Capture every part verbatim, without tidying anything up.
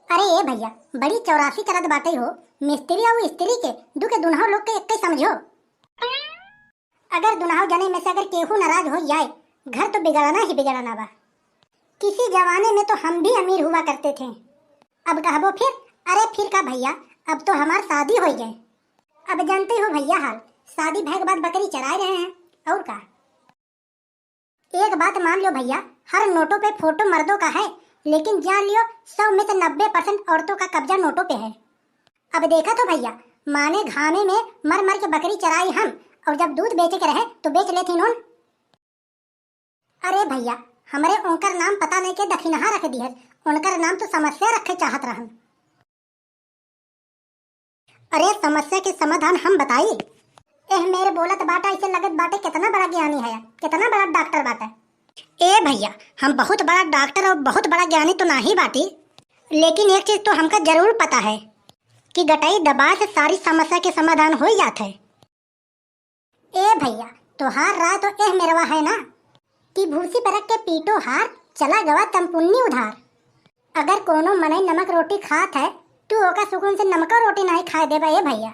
अरे ए भइया, बड़ी चौरासी करत बाटे हो, मिस्त्री अउ स्त्री के, दू के दुनहौ लोग के एक्कै समझो। अगर दुनहौ जने में से अगर केहू नाराज होइ जाए, घर तो बिगड़ना ही बिगड़ना बा। किसी जमाने में तो हम भी अमीर हुआ करते थे। अब कहबो फिर, अरे फिर का भइया, अब तो हमार शादी होइ गए। अब जानते हो भइया हाल, शादी भय के बाद बकरी चराए रहे हैं, और का। एक बात मान ल्यो भइया, हर नोटों पे फोटो मर्दों का है, लेकिन जान ल्यो, सौ में से नब्बे परसेंट औरतों का कब्जा नोटों पे है। अब देखा तो भइया, माने घामे में मर मर के बकरी चराई हम, और जब दूध बेचे के रहे तो बेच लेती नोन। अरे भइया, हमरे उनकर नाम पता नहीं के दखिनहा रख दिहस, उनकर नाम तो समस्या रखे चाहत रहन। अरे समस्या के समाधान हम बताई। एह मेरे बोलत बाटा, ऐसे लगत बाटे कितना बड़ा ज्ञानी है, कितना बड़ा डॉक्टर बाटे। ए भइया, हम बहुत बड़ा डॉक्टर और बहुत बड़ा ज्ञानी तो नाही बाटी, लेकिन एक चीज तो हमका जरूर पता है कि गटई दबाए से सारी समस्या के समाधान हो जात है। ए भइया, तोहार राय तो एह मेरवा है ना कि भूसी पर रख के पीटो हार, चला गवा तम पुन्नी उधार। अगर कोनो मनई नमक रोटी खात है, तू ओका सुकून से नमका रोटी नाहीं खाए देबा ए भइया।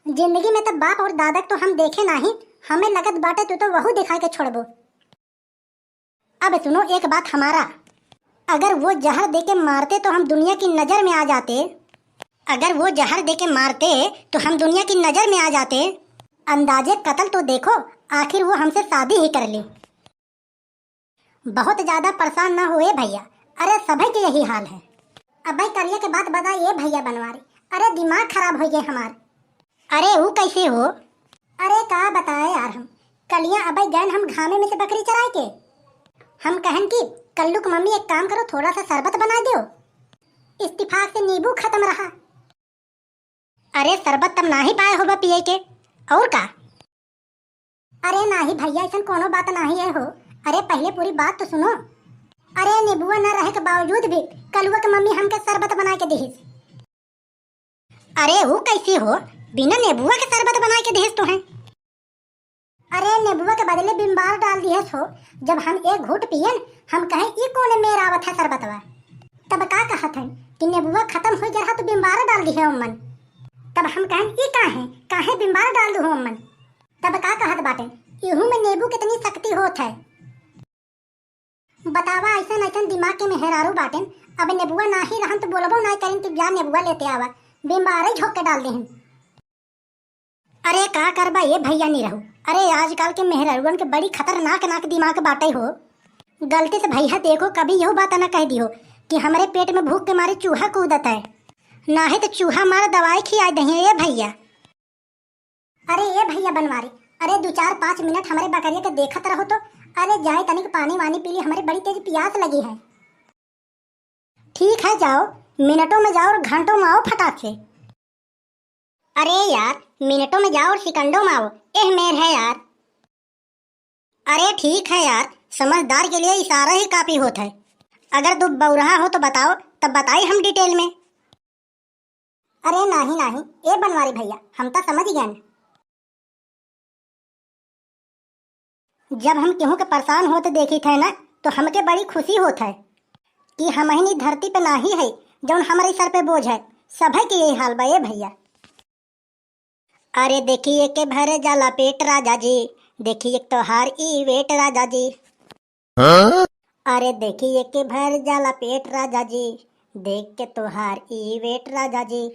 जिंदगी में तो बाप और दादा के तो हम देखे नाहीं, हमें लगत बाटे तू तो वहू दिखाए के छोड़बो। अब सुनो एक बात हमारा, अगर वो जहर दे के मारते तो हम दुनिया की नजर में आ जाते, अगर वो जहर दे के मारते तो हम दुनिया की नजर में आ जाते। अंदाजे कत्ल तो देखो, आखिर वो हमसे शादी ही कर ले। बहुत ज्यादा परेशान ना हुए भइया, अरे सभे के यही हाल है। अब भाई कलिया के बात बता ये भइया बनवारी, अरे दिमाग खराब हो गए हमार। अरे ऊ कैसे हो? अरे का बताए यार हम, कलिया अबे गैन हम घामे में से बकरी चराए के। हम कहन कि कल्लू के मम्मी एक काम करो, थोड़ा सा शरबत बना दो, इत्तेफाक से नींबू खत्म रहा। अरे शरबत तब नाही पाए होबा पिए के, और का? अरे नाही भइया, ऐसन कोनो बात नाही है हो। अरे पहले पूरी बात तो सुनो। अरे नींबुआ न रहे के बावजूद भी कलुआ के मम्मी हमके शरबत बना के दिहिस। अरे ऊ कैसे हो, बिना नींबुआ के शरबत बना के दिहिस तुहें? अरे नींबुआ के बदले बिम्बार डाल दिहिस हो। जब हम एक घूंट पियन, हम कहे ई कौन मेर आवत है शरबतवा। तब का कहत है कि नींबुआ खत्म हो जा रहा तो बिम्बार डाल दिहे ओमन। तब हम कहन ई काहे, काहे बिम्बार डाल दू ओमन। तब का कहत बाटे, इहू में नींबू कितनी शक्ति होत है। बतावा, ऐसन ऐसन दिमाग के मेहरारू बाटेन। अब नेबुआ नाही रहन तो बोलबो नाही करिन कि जा नेबुआ लेते आवा, बिम्बारे झोंक के डाल देहिन। अरे का करबा ये भइया निरहू, अरे आजकल के मेहरारुअन के बड़ी खतरनाक नाक दिमाग बाटे हो। गलती से भइया देखो कभी यहू बात ना कह दिहो कि हमरे पेट में भूख के मारे चूहा कूदत है, नाही तो चूहा मार दवाई खिया दहिए ये भइया। अरे ए भइया बनवारी, अरे दू चार पाँच मिनट हमरे बकरिया के देखत रहो तो। अरे जाए तनिक पानी वानी पी ली, हमरे बड़ी तेज पियास लगी है। ठीक है जाओ, मिनटों में जाओ और घंटों में आओ फटाक से। अरे यार, मिनटों में जाओ और सिकंडों में आओ, एह मेर है यार। अरे ठीक है यार, समझदार के लिए इशारा ही काफी होत है। अगर तू बौरहा हो तो बताओ, तब बताई हम डिटेल में। अरे नाही नाही, ए बनवारी भइया, हम त समझ गएन। जब हम केहू के परेशान होत देखित है ना, तो हमके बड़ी खुशी होत है कि हमहिन ई धरती पे नाही है जौन हमरे सर पे बोझ है। सभे के यही हाल बा ए भइया। अरे देखिए के भर जाला पेट राजा जी, देखिए तोहार ई वेट राजा जी। हाँ? अरे देखिए के भर जाला पेट राजा जी, देख के तोहार ई वेट राजा जी।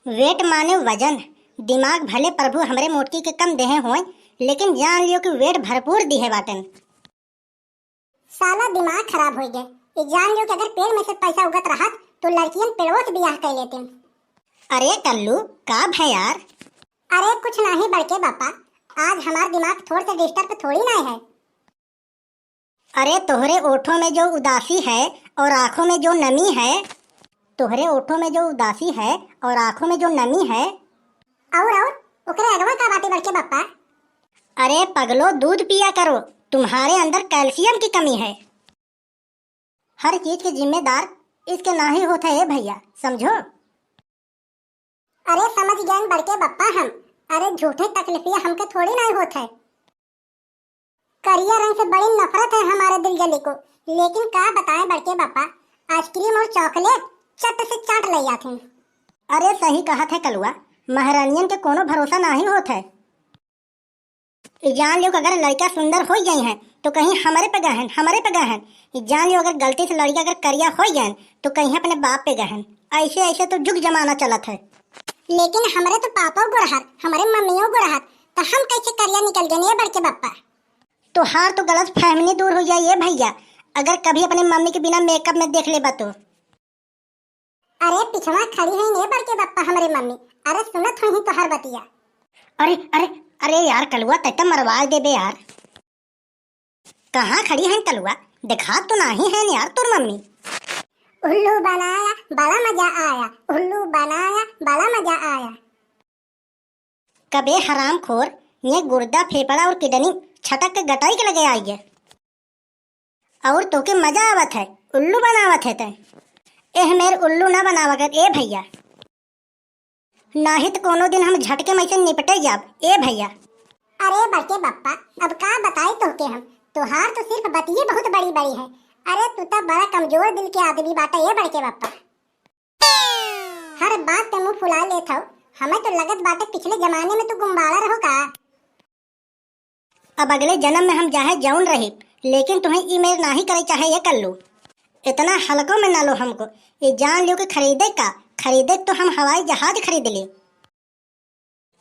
वेट माने वजन। दिमाग भले प्रभु हमरे मोटकी के कम देहे होए, लेकिन जान लियो कि वेट भरपूर दिहे बाटन। साला दिमाग खराब हो गए। ये जान लियो कि अगर पेड़ में से पैसा उगत रहत तो लड़कियन पेड़वो से बियाह कर लेते। अरे कल्लू, का भय यार? अरे कुछ नहीं बड़के पापा, आज हमार दिमाग थोड़ से डिस्टर्ब थोड़ी ना है। अरे तोहरे ओठों में जो उदासी है और आंखों में जो नमी है, तोहरे ओठों में जो उदासी है और आंखों में जो नमी है। और और ओकरे अगवा का बाटे बड़के पापा? अरे पगलो, दूध पिया करो, तुम्हारे अंदर कैल्शियम की कमी है। हर चीज के जिम्मेदार इसके नाही होत है ए भइया, समझो। अरे समझ गएन बड़के बप्पा हम। अरे झूठे तकलीफिया हमके थोड़ी ना होत है। करिया रंग से बड़ी नफरत है हमारे दिल जली को, लेकिन का बताएं बड़के बप्पा, आइसक्रीम और चॉकलेट चट से चाट ले जात हैं। अरे सही कहत है कलुआ, महारानियन के कोनो भरोसा नाहीं होत है। ई जान लियो कि अगर लड़का सुंदर होइ गए हैं तो कहीं हमरे पे गए हैं, हमरे पे गए हैं। ई जान लियो अगर गलती से लड़का अगर करिया होइ गए हैं तो कहीं अपने बाप पे गए हैं। ऐसे ऐसे तो जुग जमाना चलत है। लेकिन हमरे तो पापा गोरहर, हमरे मम्मियों गोरहर, तो हम कैसे करिया निकल गए ये बड़के बप्पा? तोहार तो गलत फहमी दूर हो जाए ये भैया, अगर कभी अपने मम्मी के बिना मेकअप में देख लेबा तो। अरे पिछवा खड़ी है ने बड़के बप्पा हमरे मम्मी। अरे सुनत हुई तोहर बतिया। अरे अरे अरे यार कलुआ, तै तो मरवा देबे यार। कहाँ खड़ी है कलुआ, दिखात तो नाहीं है यार तोर मम्मी। उल्लू बनाया, बड़ा मजा आया। उल्लू बनाया, बड़ा मजा आया। कबे हरामखोर, ये गुर्दा, फेफड़ा और किडनी छटक के गटाई के लगे आई है। और तोके मजा आवत है, उल्लू बनावत है तै। एह मेर उल्लू ना बनावा कर ए भैया, नाहीं तो कोनो दिन हम झटके में से निपटे जाब ए भैया। अरे बड़के बप्पा, अब का बताई तोहके हम, तोहार तो सिर्फ बतिये बहुत बड़ी बड़ी है। अरे तू तो बड़ा कमजोर दिल के आदमी बाटा ए बड़के बप्पा। हर बात पे मुंह फुला लेत हौ। हमें तो लगत बाटे पिछले जमाने में तू गुम्बाड़ा रहो का। अब अगले जन्म में हम चाहे जौन रही, लेकिन तुम्हें ई मेर नाहीं करे चाहे ये कल्लू। इतना हल्को में ना लो हमको। ये जान लियो कि खरीदे का, खरीदे तो हम हवाई जहाज खरीद ली।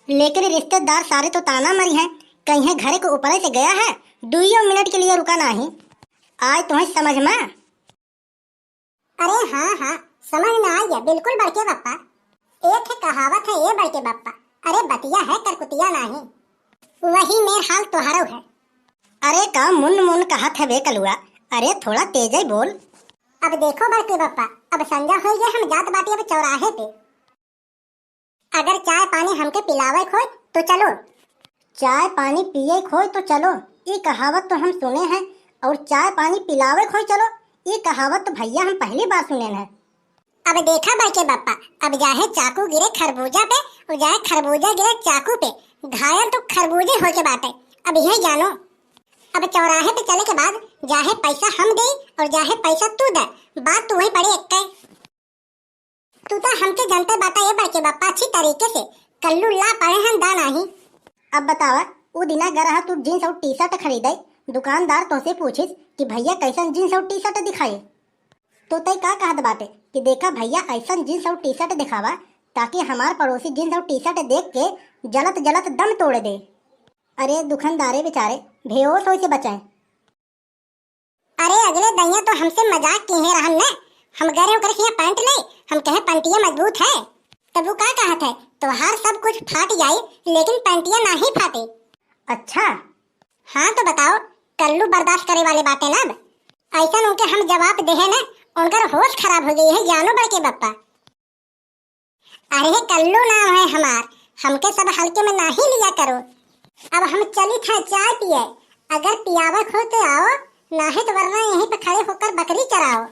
लेकिन रिश्तेदार सारे तो ताना मरी हैं, कहीं घरे के ऊपर से गया है, दुइयो मिनट के लिए रुका नाहीं। आज तुम्हें समझ में अरे हाँ, हाँ, समझ में आ गया, बिल्कुल बड़के बप्पा। एक है कहावत है ये बड़के बप्पा, अरे बतिया है करकुतिया नाहीं। वही मेर हाल तोहरो है। अरे का मुन मुन कहत है बे कलुआ, अरे थोड़ा तेजै बोल। अब देखो बड़के बप्पा, अब संझा हो गया, हम जात बाटी अब चौराहे पे। अगर चाय पानी हमके पिलावे खोय तो चलो। चाय पानी पिए खोय तो चलो, ई कहावत तो हम सुने हैं, और चाय पानी पिलावे खोय चलो, ई कहावत तो भैया हम पहली बार सुने हैं। अब देखा बड़के बप्पा, अब जाहे चाकू गिरे खरबूजा पे और जाहे खरबूजा गिरे चाकू पे, घायल तो खरबूजे होके बाटे। अब यही जानो, अब चौराहे पे चले के बाद जाहे पैसा हम दे और जाहे पैसा तू दे, बात तू वही पड़े एक। तू तो हमके जनते बाटा ये बड़के बप्पा अच्छी तरीके से, कल्लू ला पड़े हन दा नाहीं। अब बतावा, उ दिना ग रहा तू जींस और टी शर्ट खरीदे, दुकानदार तोसे पूछिस कि भैया कैसन जींस और टी शर्ट दिखाई, तो तै का कहत बाटे कि देखा भैया ऐसन जींस और टी शर्ट दिखावा, ताकि हमार पड़ोसी जींस और टी शर्ट देख के जलत जलत दम तोड़ दे। अरे दुकानदारे बेचारे बेहोश होए से बचाए। अरे अगले दइया तो हमसे मजाक किहे रहन न, हम गए रहे ओकरे किहाँ पैंट ले, हम कहे पैंटिया मजबूत है, तब वो का कहत है, तोहार सब कुछ फाट जाई लेकिन पैंटिया नाहीं फाटे। अच्छा। हाँ तो बताओ, कल्लू बर्दाश्त करे वाले बाटे ना अब। ऐसन उनके हम जवाब देहे न, उनकर होश खराब हो गई है, जानो बड़के बप्पा। अरे कल्लू नाम है हमार, हमके सब हल्के में नाहीं लिया करो। अब हम चलित है चाय पिए, अगर पियावक हो तो आओ, नाहीं तो वरना यहीं पे खड़े होकर बकरी चराओ।